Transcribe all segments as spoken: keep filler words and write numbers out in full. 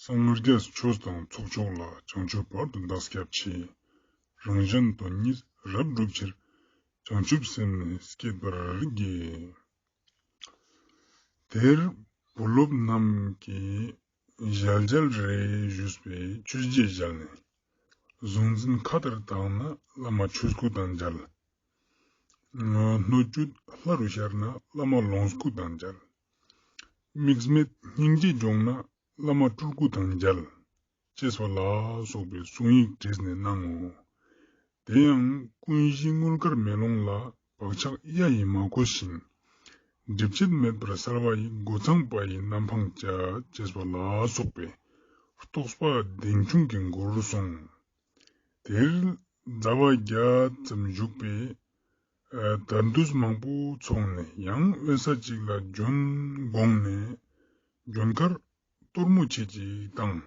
སངས་རྒྱས་ཆོས་དང་ཚོགས་མཆོག་ལ། བྱང་ཆུབ་བར་དུ་བདག་སྐྱབས་མཆི། རང་གཞན་དོན་གཉིས་རབ་བསྒྲུབ་ཕྱིར། བྱང་ཆུབ་སེམས་ནི་བསྐྱེད་པར་བགྱི། དེར་བུ་སློབ་རྣམས་ཀྱིས་ཞལ་མཇལ་རེ་ཞུས་པས་ཆོས་རྗེས་ཞལ་ནས། གཟུང་འཛིན་མཁའ་ལྟར་དག་ན་བླ་མ་ཆོས་སྐུ་དང་མཇལ། སྣོད་བཅུད་ལྷ་རུ་ཤར་ན་བླ་མ་ལོངས་སྐུ་དང་མཇལ། དམིགས་མེད་སྙིང་རྗེ་འབྱུང་ན་བླ་མ་སྤྲུལ་སྐུ་དང་མཇལ། ཅེས་པ་ལ་སོགས་པའི་གསུང་ཡིག་བྲིས་ནས་གནང་ངོ་། དེ་ཡང་ཀུན་གཞི་དངུལ་དཀར་མེ་ལོང་ལ་བག་ཆགས་གཡའ་ཡིས་མ་གོས་ཤིང་། སྒྲིབ་བྱེད་མེད་པར་གསལ་བ་ཡི་སྒོ་མཚམས་པ་ཡི་རྣམ་འཕངས་བྱ། ཅེས་པ་ལ་སོགས་པའི་རྟོགས་པ་བདེན་ཆུང་གི་མགུར་གསུངས། དེར་ཟླ་བ་བརྒྱ་ཙམ་བཞུགས་པས། ཨ། དར་འདུས་མང་པོ་ཚོགས་ནས་ཡང་དབེན་ས་གཅིག་ལ་བྱོན་དགོངས་ནས། བྱོན་ཁར་གཏོར་མོ་ཆེ་ཅིག་བཏང་།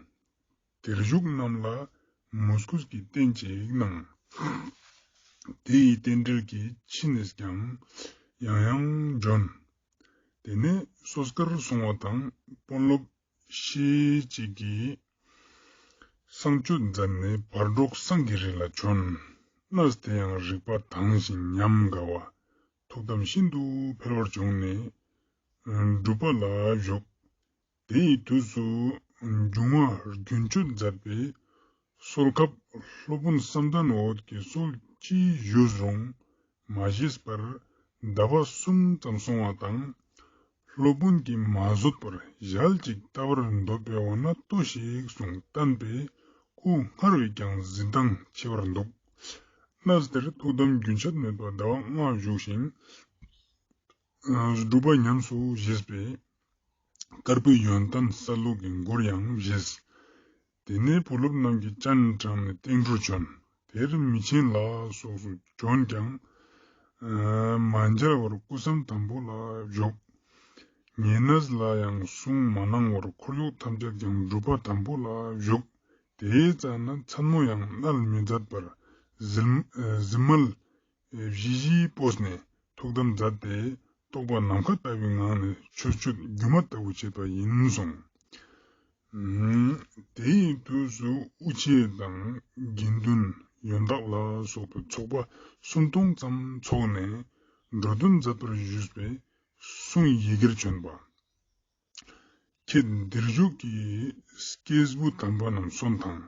དེར་བཞུགས་རྣམས་ལ་མོས་གུས་ཀྱི་རྟེན་ཅིག་གནང་། དེ་ཡི་རྟེན་འབྲེལ་གྱིས་ཕྱི་ནས་ཀྱང་ཡང་ཡང་བྱོན། དེ་ནས་སོ་སྐར་སོང་བ་དང་དཔོན་སློབ་ཤེས་གཅིག་གིས་བསང་མཆོད་མཛད་ནས་བར་འགྲོགས་བསང་གི་རི་ལ་བྱོན། གནས་དེ་ཡང་རིག་པ་དྭངས་ཤིང་ཉམས་དགའ་བ། ཐུགས་དམ་ཤིན་ཏུ་འཕེལ་བར་བྱུང་ནས་སྒྲུབ་པ་ལ་བཞུགས། དེ་ཡི་དུས་སུ་འབྱུང་བ་རྒྱུན་གཅོད་མཛད་པས། གསོལ་ཁབ་སློབ་དཔོན་བསམ་གཏན་འོད་ཀྱི་གསོལ་ཅི་ཞུས་རུང་མ་བཞེས་པར་ཟླ་བ་གསུམ་ཙམ་སོང་བ་དང་། སློབ་དཔོན་གྱིས་མ་བཟོད་པར་ཞལ་གཅིག་བལྟ་བར་འདོད་པས་འོ་ན་ལྟོས་ཤིག་གསུངས། བསྟན་པས་སྐུ་སྔར་བས་ཀྱང་གཟི་མདངས་ཆེ་བར་འདུག། གནས་དེར་ཐུགས་དམ་རྒྱུན་ཆད་མེད་པར་ཟླ་བ་ལྔ་བཞུགས་ཤིང་། སྒྲུབ་པ་ཉམས་སུ་བཞེས་པས། དཀར་པོའི་ཡོན་ཏན་གསལ་ལུགས་ཀྱི་མགུར་ཡང་བཞེས། དེ་ནས་བུ་སློབ་རྣམས་ཀྱིས་སྤྱན་དྲངས་ནས་སྟེང་འགྲོར་བྱོན། དེར་མི་ཆེན་ལ་སོགས་སུ་བྱོན་ཀྱང་། ཨ། མ་མཇལ་བར་སྐུ་མཚམས་དམ་པོ་ལ་བཞུགས། ཉེ་གནས་ལ་ཡང་གསུང་མ་གནང་བར་འཁོར་གཡོག་ཐམས་ཅད་ཀྱང་སྒྲུབ་པ་དམ་པོ་ལ་བཞུགས། དེའི་རྩ་ན་མཚན་མོ་ཡང་མནལ་མི་མཛད་པར་གཟིམ། ཨ། གཟིམ་མལ་བཞི་བཞིའི་སྤོས་ནས་ཐུགས་དམ་མཛད་དེ། རྟོགས་པ་ནམ་མཁའ་ལྟ་བུའི་ངང་ནས་ཆོས་སྤྱོད་སྒྱུ་མ་ལྟ་བུ་བྱེད་པ་ཡིན་གསུངས། ཨུམ། དེ་ཡི་དུས་སུ་དབུ་ཆེ་དང་དགེ་འདུན་ཡོན་བདག་ལ་སོགས་པའི་ཚོགས་པ་སུམ་སྟོང་ཙམ་ཚོགས་ནས་འགྲོ་དོན་མཛད་པར་ཞུས་པས་གསུང་ཡི་གེར་བྱོན་པ། ཁྱེད་འདིར་བཞུགས་ཀྱི་སྐྱེས་བུ་དམ་པ་རྣམས་གསོན་དང་།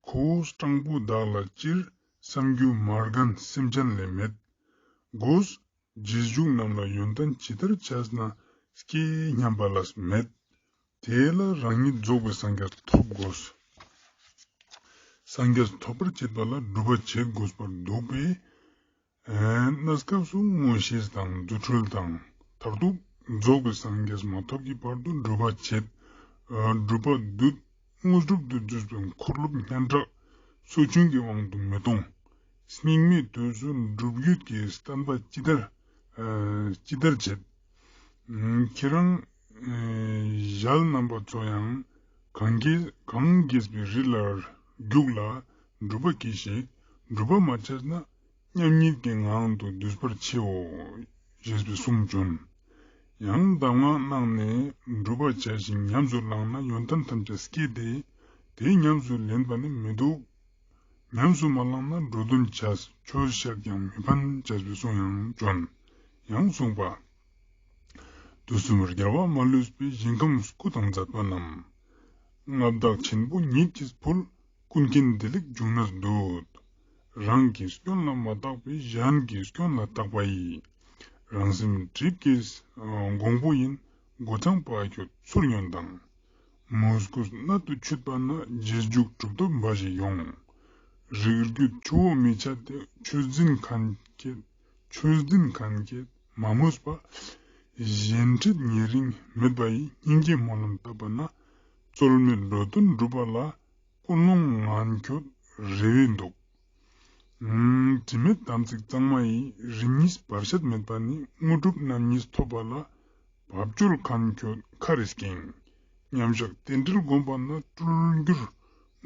ཁོ་བོ་སྤྲང་པོ་བདག་ལ་སྤྱིར་བསམ་རྒྱུ་མ་རྒན་སེམས་ཅན་ལས་མེད། སྒོས་རྗེས་འཇུག་རྣམས་ལ་ཡོན་ཏན་ཇི་ལྟར་བྱས་ན་སྐྱེ་སྙམ་པ་ལས་མེད། དེ་ལ་རང་ཉིད་རྫོགས་པའི་སངས་རྒྱས་ཐོབ་དགོས། སངས་རྒྱས་ཐོབ་པར་བྱེད་པ་ལ་སྒྲུབ་པ་བྱེད་དགོས་པར་འདུག་པས། ཨེ། གནས་སྐབས་སུ་མངོན་ཤེས་དང་རྫུ་འཕྲུལ་དང་མཐར་ཐུག་རྫོགས་པའི་སངས་རྒྱས་མ་ཐོབ་ཀྱི་བར་དུ་སྒྲུབ་པ་བྱེད། ཨ། སྒྲུབ་པ་སྡུད། དངོས་གྲུབ་ཏུ་འཛུད་པའི་འཁོར་སློབ་སྙན་གྲགས་ཚོགས་ཆུང་གི་དབང་དུ་མི་གཏོང་། སྙིགས་མའི་དུས་སུ་སྒྲུབ་ཡུལ་གྱི་བསྟན་པ་ཅི་ལྟར། ཨ། ཅི་ལྟར་བྱེད། ཨ། ཁྱེད་རང་། ཨ། ཞལ་རྣམ་པ་ཚོ་ཡང་གང་དགྱེས་གང་དགྱེས་པའི་རི་ལ་རྒྱུག་ལ་སྒྲུབ་པ་གྱིས་ཤིག། སྒྲུབ་པ་མ་བྱས་ན་མཉམ་ཉིད་ཀྱི་ངང་དུ་འདུས་པར་བྱའོ། ཞེས་པའི་གསུང་བྱོན། ཡང་གདམས་ངག་གནང་ནས་སྒྲུབ་པ་བྱས་ཤིང་ཉམས་སུ་བླངས་ན་ཡོན་ཏན་ཐམས་ཅད་སྐྱེས་ཏེ། དེ་ཉམས་སུ་ལེན་པ་ནི་མི་འདུག། ཉམས་སུ་མ་བླངས་ན་འགྲོ་དོན་བྱས་ཆོས་བཤད་ཀྱང་མི་ཕན། ཅེས་པའི་གསུང་ཡང་བྱོན། ཡང་གསུངས་པ། དུས་གསུམ་རྒྱལ་བ་མ་ལུས་པའི། ཞིང་ཁམས་སྐུ་དང་མཛད་པ་རྣམས། མངའ་བདག་ཆེན་པོ་ཉིད་ཀྱིས་ཕུལ། ཀུན་མཁྱེན་བདེ་ལེགས་འབྱུང་གནས་འདོད། རང་གི་སྐྱོན་ལ་མ་བརྟགས་པའི། གཞན་གྱི་སྐྱོན་ལ་བརྟག་པ་ཡིས། རང་སེམས་གྲིབ་ཀྱི་གོང་བུ་ཡིན། སྒོ་མཚམས་པ་ཁྱོད་ཚུར་ཉོན་དང་། མོས་གུས་གནད་དུ་ཆུད་པ་ན། རྗེས་འཇུག་གྲུབ་ཐོབ་འབའ་ཞིག་ཡོང་། རིགས་རྒྱུད་ཆུ་བོ་མི་འཆད་དེ། ཆོས་འཛིན་མཁན་ཁྱེད། ཆོས་འཛིན་མཁན་ཁྱེད་མ་མོས་པ། གཞན་འཕྲད་ཉེ་རིང་མེད་པ་ཡི། སྙིང་རྗེ་སྨོན་ལམ་བཏབ་པ་ན། རྩོལ་མེད་འགྲོ་དོན་སྒྲུབ་པ་ལ། ཀུན་སློང་ངན་ཁྱོད་རེ་བས་འདུག། ཨུམ། དྲི་མེད་དམ་ཚིག་གཙང་མ་ཡིས། རིམ་གཉིས་བར་ཆད་མེད་པ་ནི། དངོས་གྲུབ་རྣམ་གཉིས་ཐོབ་པ་ལ། བབ་ཅོལ་མཁན་ཁྱོད་ཁ་རེ་སྐྱེངས། མཉམ་བཞག་རྟེན་འབྲེལ་བསྒོམ་པ་ན། སྤྲུལ་འགྱུར་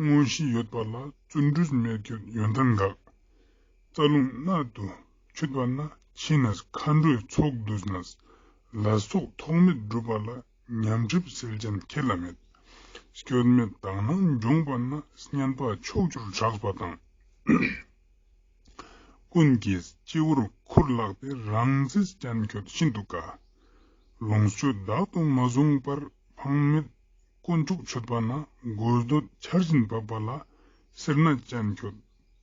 མངོན་ཤེས་ཡོད་པ་ལ། བརྩོན་འགྲུས་མེད་ཁྱོད་ཡོན་ཏན་འགག། རྩ་རླུང་གནད་དུ་ཆུད་པ་ན། ཕྱི་ནས་མཁའ་འགྲོའི་ཚོགས་འདུས་ནས། ལ་སོགས་ཐོགས་མེད་སྒྲུབ་པ་ལ། ཉམས་གྲིབ་སེལ་ཅན་ཁྱེད་ལ་མེད། སྐྱོན་མེད་དག་སྣང་འབྱུང་བ་ན། སྙན་པ་ཕྱོགས་བཅུར་གྲགས་པ་དང་། ཀུན་གྱིས་སྤྱི་བོར་ཁུར་བླངས་ཏེ། རང་རྩིས་ཅན་ཁྱོད་ཤིན་ཏུ་དགའ། ལོངས་སྤྱོད་བདག་ཏུ་མ་བཟུང་བར། ཕངས་མེད་དཀོན་མཆོག་མཆོད་པ་ན། དགོས་འདོད་ཆར་བཞིན་འབབ་པ་ལ། སེར་སྣ་ཅན་ཁྱོད་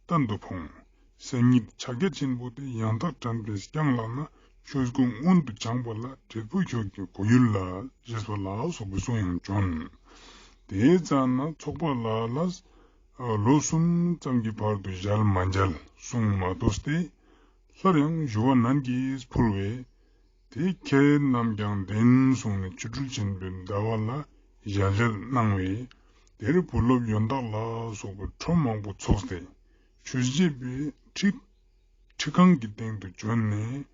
གཏན་དུ་ཕོངས། སེམས་ཉིད་ཕྱག་རྒྱ་ཆེན་པོ་སྟེ། ཡང་དག་དྲན་པས་བསྐྱངས་ལགས་ན། ཆོས་སྐུ་མངོན་དུ་བྱང་བ་ལ། འབྲས་བུ་ཁྱོད་ཀྱི་གོ་ཡུལ་ལ། ཞེས་པ་ལ་སོགས་པའི་གསུང་ཡང་བྱོན། དེའི་རྩ་ན་ཚོགས་པ་ལ་ལ་ལོ་གསུམ་ཙམ་གྱི་བར་དུ་ཞལ་མ་མཇལ། གསུང་མ་ཐོས་ཏེ། སླར་ཡང་ཞུ་བ་ནན་གྱིས་ཕུལ་བས། དེ་ཁྱེད་རྣམས་ཀྱང་བདེན་གསུངས་ནས། ཆོ་འཕྲུལ་ཆེན་པོའི་ཟླ་བ་ལ་ཞལ་མཇལ་གནང་བས། དེར་བུ་སློབ་ཡོན་བདག་ལ་སོགས་པའི་ཁྲོམ་མང་པོ་ཚོགས་ཏེ། ཆོས་བྱེད་པའི་ཁྲི་ཁྲི་ཁང་གི་སྟེང་དུ་བྱོན་ནས།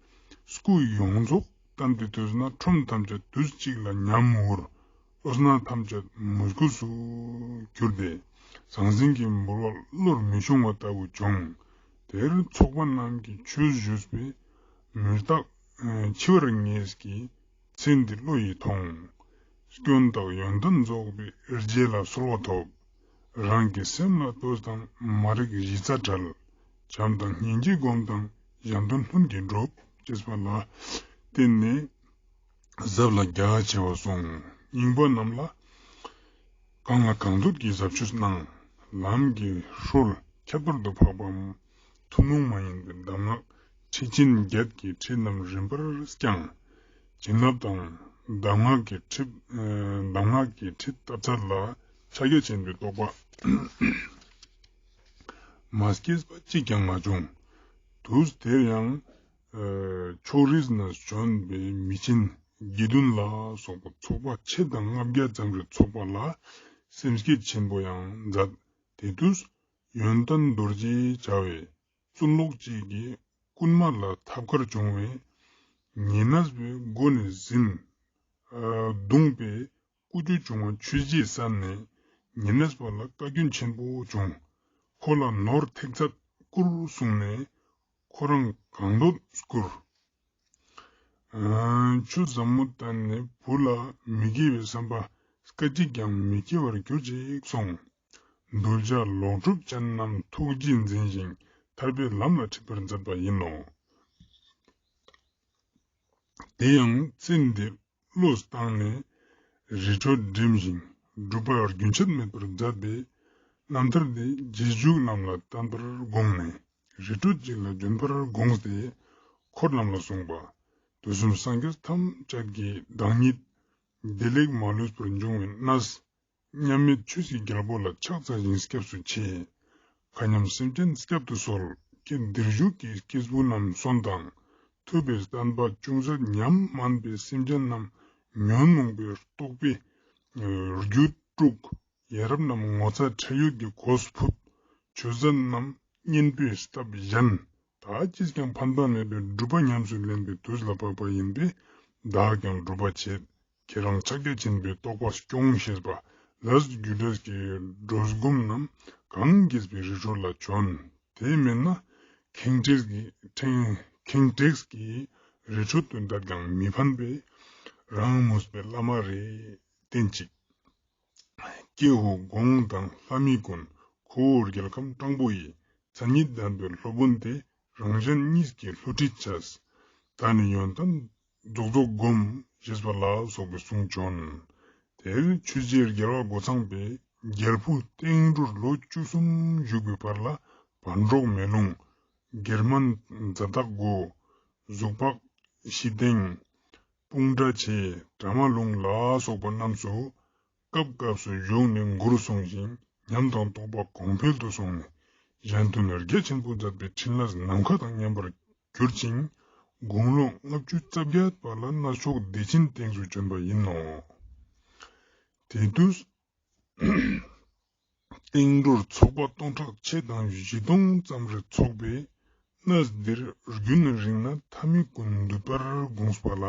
སྐུ་ཡོངས་རྫོགས་བསྟན་ཏེ་དུས་ན། ཁྲོམ་ཐམས་ཅད་དུས་གཅིག་ལ་ཉམས་འུར། ཨོ་སྣ་ཐམས་ཅད་མུ་གུས་སུ་གྱུར་ཏེ། ཟང་ཟིང་གི་འབུལ་བ་བློར་མི་ཤོང་བ་ལྟ་བུ་བྱུང་། དེར་ཚོགས་པ་རྣམས་ཀྱིས་ཆོས་ཞུས་པས། མི་རྟག་འཆི་བར་ངེས་ཀྱི་ཚེ་འདི་བློ་ཡིས་ཐོངས། སྐྱོན་དག་ཡོན་ཏན་རྫོགས་པའི་རྗེས་ལ་གསོལ་བ་ཐོབ། རང་གི་སེམས་ལ་ལྟོས་དང་མ་རིག་གཞི་རྩ་བྲལ། བྱམས་དང་སྙིང་རྗེ་སྒོམ་དང་གཞན་དོན་ལྷུན་གྱིས་འགྲུབ། ཅེས་པ་ལ་བརྟེན་ནས། ཟབ་ལ་རྒྱ་ཆེ་བ་གསུངས། རྙིང་པ་རྣམས་ལ་གང་ལ་གང་འདོད་ཀྱི་ཟབ་ཆོས་གནང་། ལམ་གྱི་སྲོལ་ཁྱད་པར་དུ་འཕགས་པའམ་ཐུན་མོང་མ་ཡིན་པའི་གདམས་ངག་ཁྲིད་ཆེན་བརྒྱད་ཀྱི་ཁྲིད་རྣམས་རིམ་པར་བསྐྱངས། བྱིན་རླབས་དང་གདམས་ངག་གི་ཁྲིད་ཨ་གདམས་ངག་གི་ཁྲིད་བཏབ་ཚད་ལ་ཕྱག་རྒྱ་ཆེན་པོའི་རྟོགས་པ་མ་སྐྱེས་པ་གཅིག་ཀྱང་མ་བྱུང་། དུས་དེར་ཡང་། ཨ་ཕྱོགས་རིས་ནས་བྱོན་པའི་མི་ཆེན་དགེ་འདུན་ལ་སོགས་པ་ཚོགས་པ་ཕྱེད་དང་ལྔ་བརྒྱ་ཙམ་རེ་ཚོགས་པ་ལ་སེམས་བསྐྱེད་ཆེན་པོ་ཡང་མཛད། དེ་དུས་ཡོན་ཏན་རྡོ་རྗེ་བྱ་བའི་བཙུན་ལོག་ཅིག་གིས་རྐུན་མ་ལ་ཐབས་མཁར་བྱུང་བས། ཉེ་གནས་པའི་སྒོ་ནས་ཟིན། ཨ་བརྡུངས་པས་སྐུ་རྒྱུ་བྱུང་བ་ཆོས་རྗེས་གསན་ནས། ཉེ་གནས་པ་ལ་བཀའ་བཀྱོན་ཆེན་པོ་བྱུང་། ཁོ་ལ་ནོར་ཐེག་ཚད་བསྐུར་གསུངས་ནས། ཁོ་རང་གང་འདོད་བསྐུར། ཨ་ཆུ་ཟབ་མོ་བཏང་ནས་བུ་ལ་མི་དགེ་བའི་བསམ་པ་སྐད་ཅིག་ཀྱང་མི་སྐྱེ་བར་གྱུར་ཅིག་གསུངས། གདུལ་བྱ་ལོག་སྒྲུབ་ཅན་རྣམས་ཐུགས་རྗེས་འཛིན་ཞིང་ཐར་པའི་ལམ་ལ་ཁྲིད་པར་མཛད་པ་ཡིན་ནོ། དེ་ཡང་ཚེ་འདིར་བློས་བཏང་ནས་རི་ཁྲོད་འགྲིམ་ཞིང་སྒྲུབ་པ་རྒྱུན་ཆད་མེད་པར་མཛད་པས། རྣམ་ཐར་འདི་རྗེས་འཇུག་རྣམས་ལ་བསྟན་པར་དགོངས་ནས། རི་ཁྲོད་ཅིག་ལ་བྱོན་པར་དགོངས་ཏེ། འཁོར་རྣམས་ལ་གསུངས་པ། དུས་གསུམ་སངས་རྒྱས་ཐམས་ཅད་ཀྱི་བདག་ཉིད། བདེ་ལེགས་མ་ལུས་པར་འབྱུང་བའི་གནས། མཉམ་མེད་ཆོས་ཀྱི་རྒྱལ་པོ་ལ། ཕྱག་འཚལ་ཞིང་སྐྱབས་སུ་མཆི། མཁའ་མཉམ་སེམས་ཅན་སྐྱབ་ཏུ་གསོལ། ཀྱེ་འདིར་བཞུགས་ཀྱི་སྐྱེས་བུ་རྣམས་གསོན་དང་། ཐུབ་པའི་བསྟན་པ་ཅུང་ཟད་ཉམས་དམན་པའི་སེམས་ཅན་རྣམས། ཉོན་མོངས་པའི་རྟོག་པས་རྒྱུད་དཀྲུགས། ཡ་རབས་རྣམས་ངོ་ཚ་ཁྲེལ་ཡོད་ཀྱི་གོས་ཕུད། ཆོས་མཛད་རྣམས་གཉེན་པོས་སྟབས་ཞན། ད་ཅིས་ཀྱང་ཕན་པ་མེད་པའི་སྒྲུབ་པ་ཉམས་སུ་ལེན་པའི་དུས་ལ་བབ་པ་ཡིན་པས། བདག་ཀྱང་སྒྲུབ་པ་བྱེད། ཁྱེད་རང་ཕྱག་རྒྱ་ཆེན་པོའི་རྟོགས་པ་སྐྱོང་ཤེས་པ་ལས། རྒྱུ་འབྲས་ཀྱི་བགྲོད་སྒོམ་རྣམས་གང་དགྱེས་པའི་རི་ཁྲོད་ལ་བྱོན། དེ་མིན་ན་ཁེངས་དྲེགས་ཀྱི་ཁེངས་ཁེངས་དྲེགས་ཀྱི་རི་ཁྲོད་དུ་བསྡད་ཀྱང་མི་ཕན་པས། རང་མོས་པའི་བླ་མ་རེ་བསྟེན་ཅིག། ཀྱེ་ཧོ་དགོངས་དང་ལྷ་མི་ཀུན། ཁོ་བོ་རྒྱལ་ཁམས་སྤྲང་པོ་ཡི། མཚན་ཉིད་ལྡན་པའི་སློབ་དཔོན་དེ། རང་གཞན་གཉིས་ཀྱི་བསླུ་བྲིད་བྱས། ད་ནི་ཡོན་ཏན་རྫོགས་རྫོགས་བསྒོམ། ཞེས་པ་ལ་སོགས་པའི་གསུང་བྱོན། དེར་ཆོས་རྗེ་རྒྱལ་བ་སྒོ་ཚང་པས་རྒྱལ་བུ་སྟེང་འགྲོར་ལོ་བཅུ་གསུམ་བཞུགས་པའི་བར་ལ། བན་འབྲོག་མེ་ལུང་། གེར་མན་ཛ་དག་གོ། གཟུགས་ཕག་ཤི་སྟེང་། སྤུངས་སྒྲ་ཆེ། གྲ་མ་ལུང་ལ་སོགས་པ་རྣམས་སུ་སྐབས་སྐབས་སུ་བཞུགས་ནས་མགུར་གསུངས་ཤིང་། ཉམས་དང་རྟོགས་པ་གོང་འཕེལ་དུ་སོང་ནས། གཞན་དོན་རྒྱ་ཆེན་པོ་མཛད་པའི་འཕྲིན་ལས་ནམ་མཁའ་དང་མཉམ་པར་གྱུར་ཅིང་། དགུང་ལོ་ལྔ་བཅུ་རྩ་བརྒྱད་པ་ལ་གནས་མཆོག་བདེ་ཆེན་སྟེངས་སུ་བྱོན་པ་ཡིན་ནོ། དེ་དུས་སྟེང་འགྲོར་ཚོགས་པ་སྟོང་ཕྲག་ཕྱེད་དང་བཞི་སྟོང་ཙམ་རེ་ཚོགས་པས། གནས་འདིར་རྒྱུན་རིང་ན་མཐའ་མི་ཀུན་འདུས་པར་དགོངས་པ་ལ།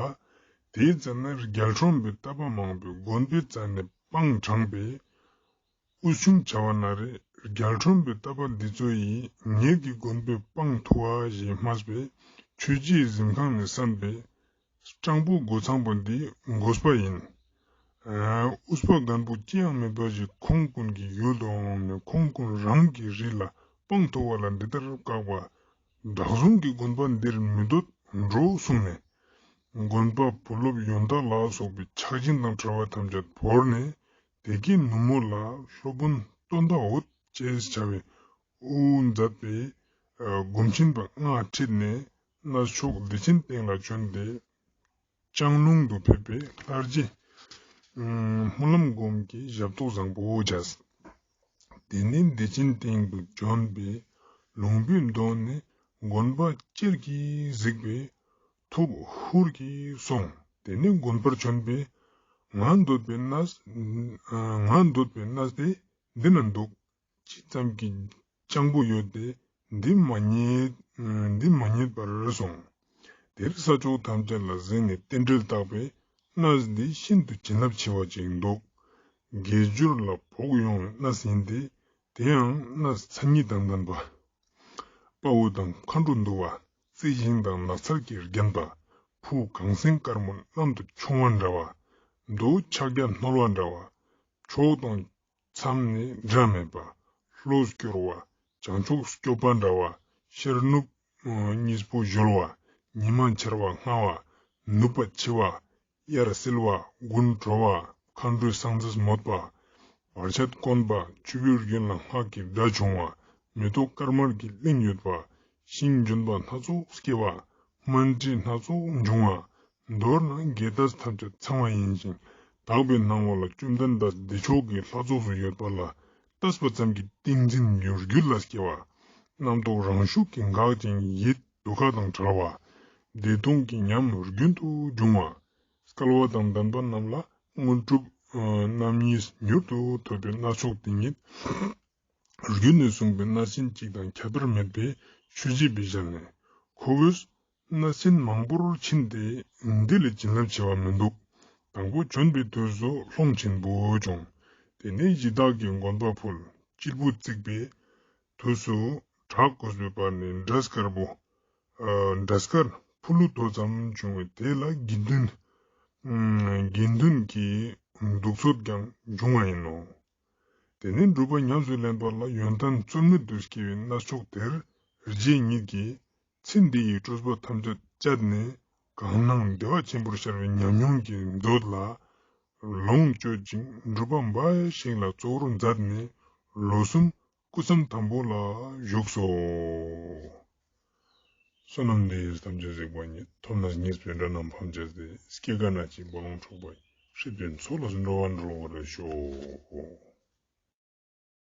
དེའི་རྩ་ནས་རྒྱལ་ཁྲོམ་པའི་བསྟན་པ་མང་པོས་དགོན་པའི་རྩ་ནས་སྤང་དྲངས་པས། དབུལ་ཕྱུག་བྱ་བ་ན་རེ་རྒྱལ་ཁྲོམ་པའི་བསྟན་པ་འདི་ཚོ་ཡིས་ངེད་ཀྱི་དགོན་པའི་སྤང་ཐུབ་བ་ཞེས་སྨྲས་པས། ཆོས་རྗེའི་གཟིམ་ཁང་ནས་གསན་པས། སྤྲང་པོ་སྒོ་ཚང་པོ་འདི་འགོས་པ་ཡིན། ཨ་དབུས་པ་རྒན་པོ་ཅི་ཡང་མེད་པ་ཞིག་ཁོང་ཀུན་གྱི་ཡུལ་དུ་འོངས་ནས་ཁོང་ཀུན་རང་གི་རིགས་ལ་དཔང་ཐོབ་པ་ལ་འདི་ལྟར་བཀག་པ། བདག་བཟུང་གི་དགོན་པ་འདིར་མི་སྡོད་འགྲོ་གསུངས་ནས། དགོན་པ་བུ་སློབ་ཡོན་བདག་ལ་སོགས་པའི་ཕྱག་ཆེན་དང་བྲལ་བ་ཐམས་ཅད་བོར་ནས། དེ་གའི་ནུབ་མོ་ལ་སློབ་དཔོན་སྟོན་ཟླ་འོད་ཅེས་བྱ་བའི་དབུ་མཛད་པའི་སྒོམ་ཆེན་པ་ལྔ་ཁྲིད་ནས་གནས་མཆོག་བདེ་ཆེན་སྟེང་ལ་བྱོན་ཏེ། ལྕང་ལུང་དུ་ཕེབས་པའི་ལྷ་རྗེ་སྨོན་ལམ་སྒོམ་གྱི་ཞབས་ཏོག་བཟང་པོ་བྱས། དེ་ནས་བདེ་ཆེན་སྟེང་དུ་བྱོན་པའི་ལུང་པའི་མདོ་ནས་དགོན་པ་ཅེར་གྱིས་གཟིགས་པས་ཐུགས་ཧུར་གྱིས་སོང་། དེ་ནས་དགོན་པར་བྱོན་པས། ང་འདོད་པའི་གནས་ང་འདོད་པའི་གནས་དེ་འདི་ན་འདུག་ཅི་ཙམ་གྱི་སྤྱང་པོ་ཡོད་དེ། འདི་མ་རྙེད་འདི་མ་རྙེད་པར་སོང་། དེར་ས་ཕྱོགས་ཐམས་ཅད་ལ་གཟིགས་ནས་རྟེན་འབྲེལ་བརྟགས་པས། གནས་འདི་ཤིན་ཏུ་བྱིན་རླབས་ཆེ་བ་ཅིག་འདུག་དགེ་སྦྱོར་ལ་བོགས་ཡོང་བའི་གནས་ཡིན་ཏེ། དེ་ཡང་གནས་མཚན་ཉིད་དང་ལྡན་པ། དཔའ་བོ་དང་མཁའ་འགྲོ་འདུ་བ། རྩི་ཤིང་དང་ནགས་ཚལ་གྱིས་བརྒྱན་པ། ཕུ་གངས་སེང་དཀར་མོ་གནམ་དུ་མཆོང་བ་འདྲ་བ། རྡོ་ཕྱག་རྒྱ་རྣོ་བ་འདྲ་བ། ཕྱོགས་དང་མཚམས་ནི་འདྲ་མེད་པ། བློ་སྐྱོར་བ། བྱང་ཕྱོགས་སྐྱོབ་པ་འདྲ་བ། ཤར་ནུབ་གཉིས་པོ་གཞོལ་བ། ཉི་མ་འཆར་བ་སྔ་བ། ནུབ་པ་འཆི་བ། དབྱར་བསིལ་བ། དགུན་དྲོ་བ། མཁའ་འགྲོའི་གསང་རྫས་མོད་པ། བར་ཆད་དཀོན་པ། ཆུ་བོའི་རྒྱུན་ལ་སྔགས་ཀྱི་སྒྲ་བྱུང་བ། མེ་ཏོག་དཀར་དམར་གྱི་གླིང་ཡོད་པ། ཤིང་ལྗོན་པ་སྣ་ཚོགས་སྐྱེ་བ། སྨན་དྲི་སྣ་ཚོགས་འབྱུང་བ། མདོར་ན་དགེ་རྩ་ཐམས་ཅད་ཚང་བ་ཡིན་ཞིང་། དག་པའི་སྣང་བ་ལ་བཅོམ་ལྡན་འདས་བདེ་མཆོག་གི་ལྷ་ཚོགས་སུ་ཡོད་པ་ལ་ལྟ་བ་ཙམ་གྱིས་ཏིང་འཛིན་མྱུར་འགྱུར་ལ་སྐྱེ་བ། རྣམ་རྟོག་རང་ཤུགས་ཀྱིས་འགག་ཅིང་ཡིད་དུ་ཁ་དང་བྲལ་བ། བདེ་སྟོང་གི་ཉམས་རྒྱུན་དུ་འབྱུང་བ། སྐལ་བ་དང་ལྡན་པ་རྣམས་ལ་དངོས་གྲུབ་རྣམ་གཉིས་མྱུར་དུ་ཐོབ་པའི་གནས་མཆོག་དེ་ཉིད། རྒྱུད་ནས་གསུངས་པའི་གནས་ཆེན་གཅིག་དང་ཁྱད་པར་མེད་པའི་ཆོས་བཞི་པའི་ཞལ་ནས། ཁོ་བོས་གནས་ཆེན་མང་པོར་ཕྱིན་ཏེ། འདི་ལས་བྱིན་རླབས་ཆེ་བ་མི་འདུག་དང་པོ་བྱོན་པའི་དུས་སུ་ལྷུང་ཆེན་པོ་བྱུང་། དེ་ནས་གཞི་བདག་གིས་དགོན་པ་ཕུལ། དཔྱིད་པོ་བརྩིགས་པའི་དུས་སུ་བྲག་བརྐོས་པའི་བར་ནས་འབྲས་དཀར་པོ། འབྲས་དཀར་ཕུ་ལུ་ཏོ་ཙམ་བྱུང་བས། དེ་ལ་དགེ་འདུན་དགེ་འདུན་གྱི་གདུགས་ཚོད་ཀྱང་འབྱུང་བ་ཡིན་ནོ། དེ་ནས་སྒྲུབ་པ་ཉམས་སུ་ལེན་པ་ལ་ཡོན་ཏན་རྩོལ་མེད་དུ་སྐྱེ་བའི་གནས་མཆོག་དེར། རྗེ་ཉིད་ཀྱིས་ཚེ་འདི་ཡི་སྤྲོས་པ་ཐམས་ཅད་བཅད་ནས། གང་སྣང་བདེ་བ་ཆེན་པོར་ཤར་བའི་ཉམས་མྱོང་གི་མཛོད་ལ་ལོངས་སྤྱོད་ཅིང་། སྒྲུབ་པ་འབའ་ཞིག་ལ་གཙོ་བོར་མཛད་ནས། ལོ་གསུམ་སྐུ་མཚམས་དམ་པོ་ལ་བཞུགས་སོ། བསོད་ནམས་འདི་ཡིས་ཐམས་ཅད་གཟིགས་པ་ཉིད། ཐོབ་ནས་ཉེས་པའི་དགྲ་རྣམས་ཕམ་བྱས་ཏེ། སྐྱེ་རྒ་ན་འཆིའི་རྦ་ཀློང་འཁྲུགས་པ་ཡི། སྲིད་པའི་མཚོ་ལས་སུ་འགྲོ་བ་སྒྲོལ་བར་ཤོག།